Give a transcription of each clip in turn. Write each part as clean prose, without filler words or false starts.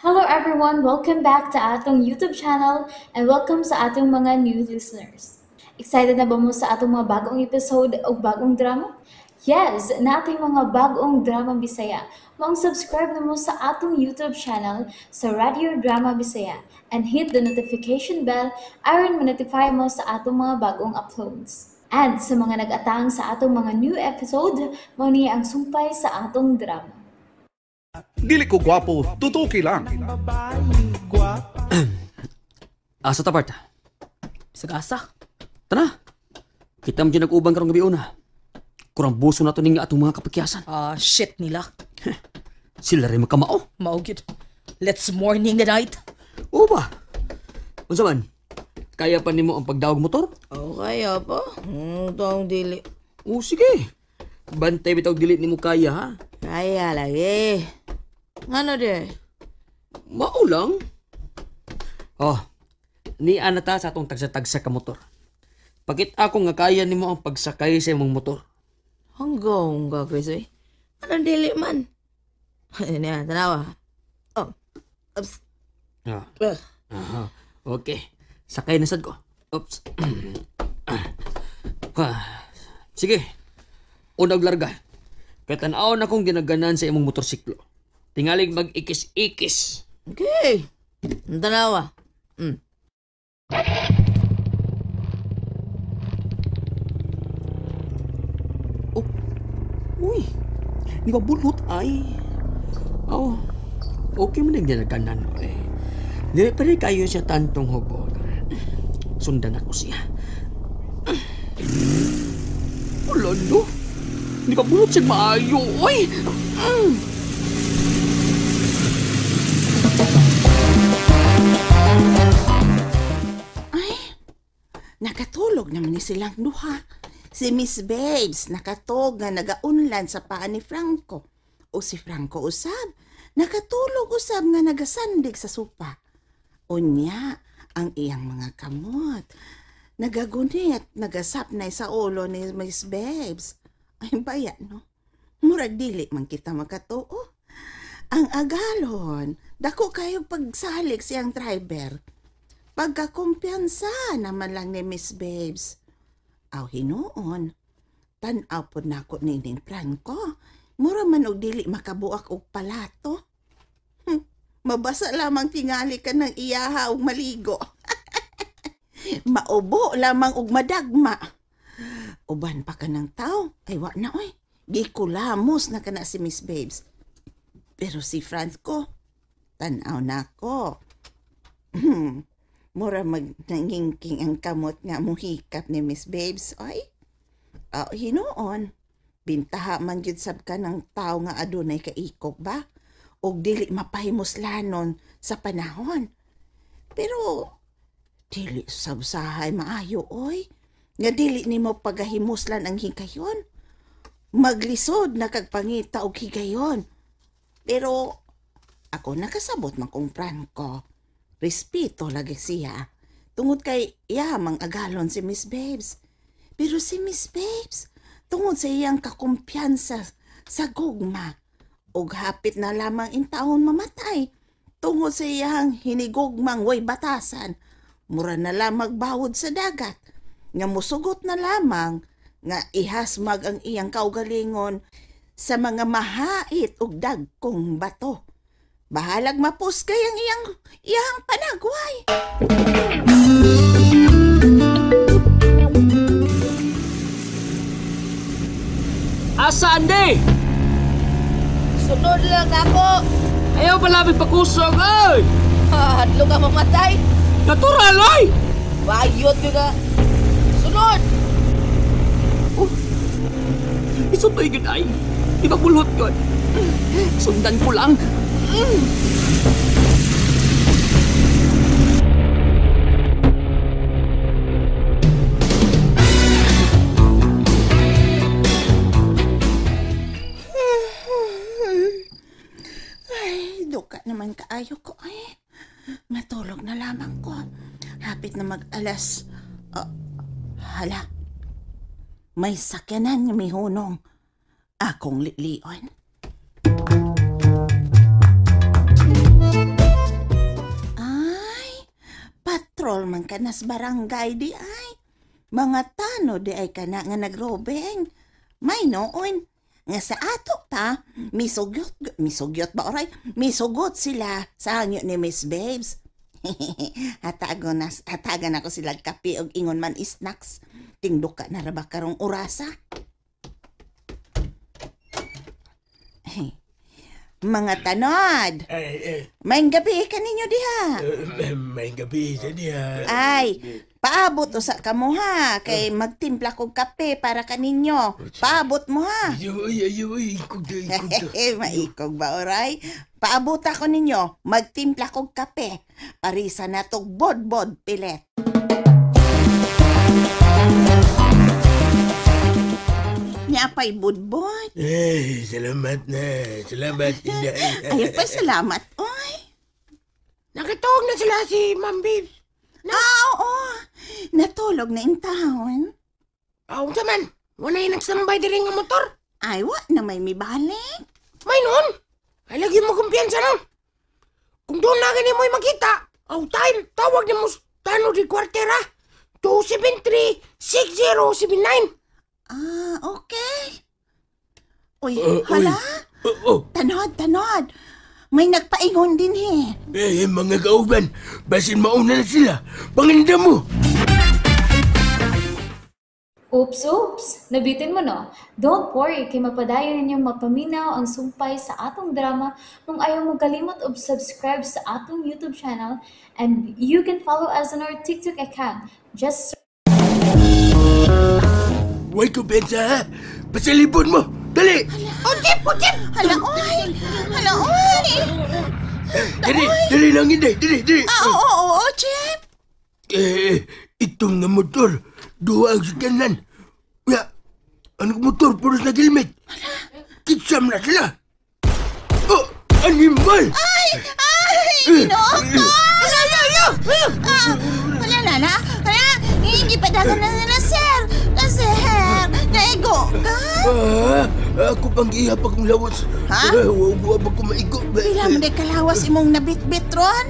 Hello everyone! Welcome back to atong YouTube channel and welcome sa atong mga new listeners. Excited na ba mo sa atong mga bagong episode o bagong drama? Yes! Nating mga bagong drama Bisaya. Maong subscribe na mo sa atong YouTube channel sa Radio Drama Bisaya and hit the notification bell aron ma-notify mo sa atong mga bagong uploads. And sa mga nag-atang sa atong mga new episode, mao ni ang sumpay sa atong drama. Dili ko gwapo, tutuki lang. Asa ta, Bart? Bisag asa. Tara. Kita mo dyan nag-uban karong gabi una. Kurang buso na to ning atong mga kapakyasan. Ah, shit nila. Sila rin magkamao. Mao gyud. Let's morning the night. Oo ba? Unsa man? Kaya pa nimo ang pagdawag motor? Okay, apa? Taong dili. Oo, sige. Bantay bitaw dili nimo kaya, ha? Kaya lagi. Ngano di? Mao lang. Oh, niana na ta sa atong tagsa-tagsa ka motor. Pakita ako nga kaya nimo ang pagsakay sa imong motor. Hanggang ka, Chris, eh. Anong dili man? Niya, tanawa. Oh. Oops. Ah. Ugh. Aha. Okay. Sakay na sad ko. Oops. Sige. Unag larga. Kay tan-awon akong ginaganan sa imong motorsiklo. Tingalig mag-ikis-ikis. Okay. Tanawa. Oh. Uy. Di ba bulot ay? Oh. Okay man ang ginaganan. Eh. Dili pa rin kayo siya tantong hubog. Sundan ako siya. Wala no. Di ba bulot siya maayo? Uy! Nakatulog naman ni silang duha. Si Miss Babes nakatog nga nagaunlan sa paa ni Franco. O si Franco usab, nakatulog usab nga nagasandig sa sopa. Unya, ang iyang mga kamot. Nagagunit, nagasapnay sa ulo ni Miss Babes. Ay baya no, murag dili man kita makatuo. Ang agalon, dako kayo pagsalig siyang driver. Pagkakumpiyansa naman lang ni Miss Babes. Aw hinuon, tan-aw pod nako nining Franco. Mura man og dili makabuak og palato. Mabasa lamang tingali ka ng iyaha og maligo. Maubo lamang og madagma. Uban pa ka ng tao. Ay wa na oy. Gikulamos na kana si Miss Babes. Pero si Franco, tan-aw nako. Mura magnangingking ang kamot nga muhikap ni Miss Babes, oy. Hinuon, bintaha man gyud sab ka ng tao nga adunay kaikog ba? Og dili mapahimuslanon sa panahon. Pero dili sabsahay maayo, oy. Nga dili nimo pagahimuslan ang higayon. Maglisod na kag pangita og higayon. Pero ako nakasabot man kong Franco. Respeto lagi siya. Tungod kay yamang agalon si Miss Babes. Pero si Miss Babes, tungod sa iyang kakumpiyansa sa gugma, ug hapit na lamang intawon mamatay, tungod sa iyang hinigugmang way batasan, mura na lamang bawod sa dagat, nga musugot na lamang, nga ihasmag ang iyang kaugalingon sa mga mahait ug dagkong bato. Bahalag mapuskay ang iyang panagway. Asa, Andy? Sunod lang ako. Ayaw palabig pakusog, oy! Hadlo ka mamatay. Natural, oy! Bayot yun ka. Sunod! Oh, isutoy yun ay. Di ba bulot yun? Sundan ko lang. Ay, duka naman kaayo ko ay. Matulog na lamang ko. Hapit na mag-alas. Hala. May sakyanan nga mihunong. Akong lilion. Patrol man ka nas barangay di ay. Mga tano di ay kana nga nagrobeng. May noon nga sa ato pa misugyot misugyot ba oray misugot sila sa hangyo ni Miss Babes. Hatagan ako sila kape og ingon man snacks. Tingduka na ra ba karong orasa? Mga tanod. Maayong gabi ka ninyo diha. Maayong gabi sa diha. Ay, paabot usa ka mo ha. Kay magtimpla kog kape para kaninyo. Paabot mo ha. Ayo, ayo, ikog do, ikog do. Maikog ba, oray? Paabot ako ninyo. Magtimpla kog kape. Parisa na tog bodbod pilet. Niapay budbod. Eh, salamat na. Salamat, Inday. Ay, pa salamat, oy. Nakatuog na sila si Ma'am Babes. Ah, oo. Natulog na in town. Aw, unsa man. Wala yung nagsambay diri nga motor. Ay, wa na may mibalik. May noon. Ay, lagi mo kumpiyansa no. Kung doon na gani mo'y makita, aw, time, tawag na mo tano di kwartera. 273-6079. Ah, okay. Uy, uy. hala. Oh, Tanod, tanod. May nagpaingon din he. Eh, mga kauban, basin mauna na sila. Panginda mo. Oops, oops! Nabitin mo no? Don't worry, kay mapadayon ninyong mapaminaw ang sumpay sa atong drama kung ayaw mo kalimot og subscribe sa atong YouTube channel, and you can follow us on our TikTok account. Just Huwag ko pensa, ha? Pasalibon mo! Dali! Utip, utip! Hala, oy! Hala, oy! Dali, dali lang, Inday! Dali, dali! Ah, oo, oo, oo, Chip! Eh, itong nga motor, duha ang sikanan. Ya, anong motor, puros na helmet. Kitsam na sila. Oh, animal! Ay! Ay! Ginoo ko! Ala, ala, ala! Ah, wala na na. Wala, hindi pa dagan na nila, sir. Sir, naigo ka? Ah, ako pang ihap akong lawas. Ha? Ah, Huwag pa ko maigo. Pila mo na kalawas imong nabitbit ron?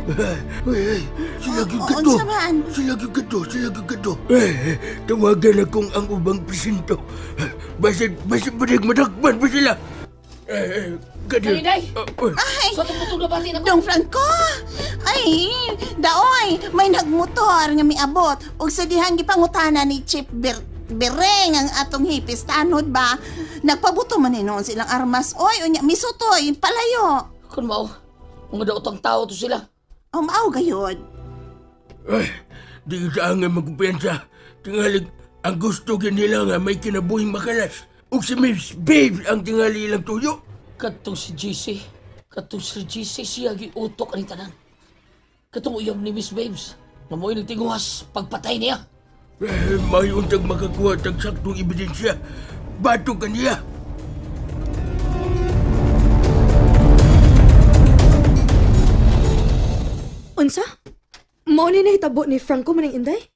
Ay, sila Oh, gyud oh, kato. unsa man? Sila gyud kato, sila gyud kato. Eh, tawagan akong ang ubang presinto. Basin, basin pa rin madakpan pa sila. Eh, kadi. Inday! Ah, uy. Ay! Sa itong putong nabati na ko. Dong Franco! Ay, daoy, may nagmotor nga miabot. Ug sa dihang gipangutana ni Chief Bereng ang atong hipis tanod ba? Nagpabuto man ni noon silang armas. Oy, unya misutoy, palayo. Kun mao, mga daotang tao to sila. O mao gayod. Ay, di ka nga magkumpiyansa. Tingalig, ang gusto gyud nila nga may kinabuhing makalas. Ug si Miss Babes ang tingali ilang tuyo. Katong si GC, katong si GC siya giutok ani tanan. Katong uyab ni Miss Babes, nga mo'y nagtinguhas pagpatay niya. Eh, may untag makakuha tag saktong ebidensya. Bato ka niya. Unsa? Mao ni nahitabo ni Franco maning Inday?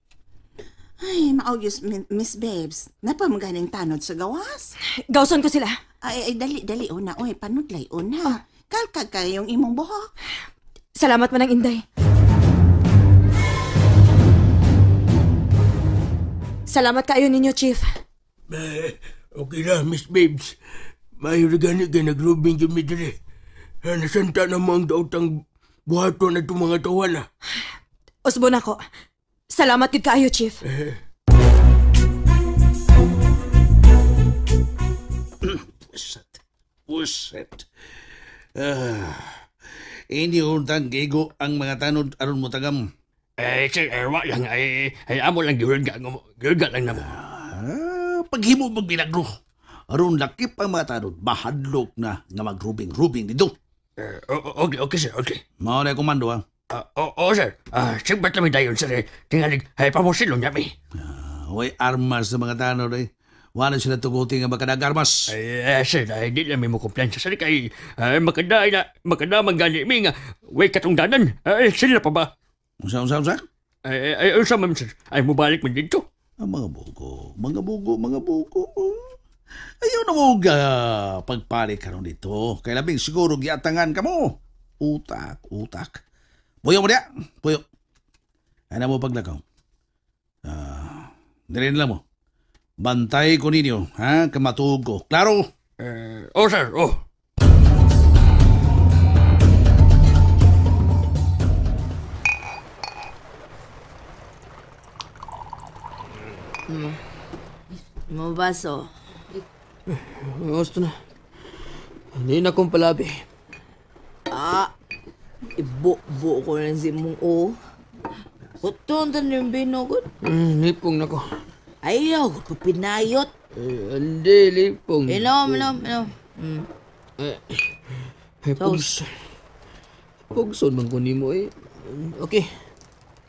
Ay, mao gyud Miss Babes. Napamaganing tanod sa gawas. Gawson ko sila. Ay, ay, dali, dali una. Oy, panudlay una. Kalkag kayong imong buhok. Salamat manang Inday. Salamat kayo ninyo, Chief. Eh, okay na, Miss Babes. Mayo na gani kay nagrubing kami diri. Eh, nasanta na mo ang daotang buhaton na itong mga tawa na. Usbon ako. Salamat gid kaayo, Chief. Puset. Puset. Ah, hindi untang gigo ang mga tanod aron mo tagam. Eh, sir, eh, wa lang. Ay, ay, amo lang gihulga. Gihulga lang na mo. Ah, paghimo magbilagro. Aron lakip ang mga tanod, mahadlok na nga magrubing-rubing dito. Eh, okay, okay, sir, okay. Mao na komando ha. Oo, sir. Ah, sigbat kami dayon, sir. Eh, tingalig, ay, pamusilong niya, mi. Way armas sa mga tanod eh. Wala sila tuguti nga makadagarmas. Ay, eh, sir, ay, di lang mi mo kumpiyansa, sir. Kay, ay, makada, ay, na, makada manggali mi nga. Way katungdanan. Ay, sila pa ba? Unsa, unsa, unsa? Ay, ay, unsa man, sir. Ay, mubalik man dito. Ang mga bugo, mga bugo, mga bugo. Ayaw na mo pagpalit karon dito. Kay labing siguro giatangan ka mo. Utak, utak. Puyo mo diya, puyo. Ay na mo paglakaw. Dire na lang mo. Bantay ko ninyo, ha? Kamatuog ko. Klaro? Oh, sir, oh. Mo baso. Gusto na. Hindi na kong palabi. Ah, ibo-bo ko na si mong o. Kuton ta ng binugod. Lipong na ko. Ayaw, pinayot. Eh, hindi, lipong. Inom, inom, inom. Eh, pugs. Pugson man ko nimo eh. Okay.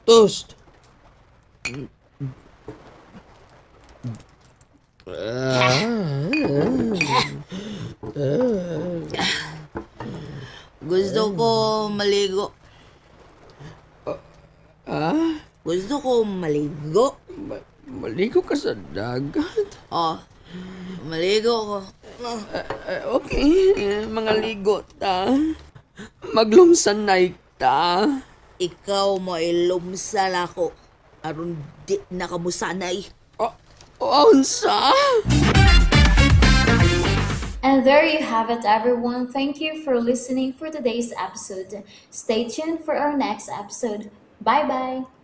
Toast. Gusto ko maligo. Ah? Gusto ko maligo. Maligo ka sa dagat? Oh, maligo ko. Okay, mga ligo ta. Maglumsanay ta. Ikaw mailumsal ako. Aron di na kamusanay. Oh, unsa? And there you have it, everyone. Thank you for listening for today's episode. Stay tuned for our next episode. Bye-bye!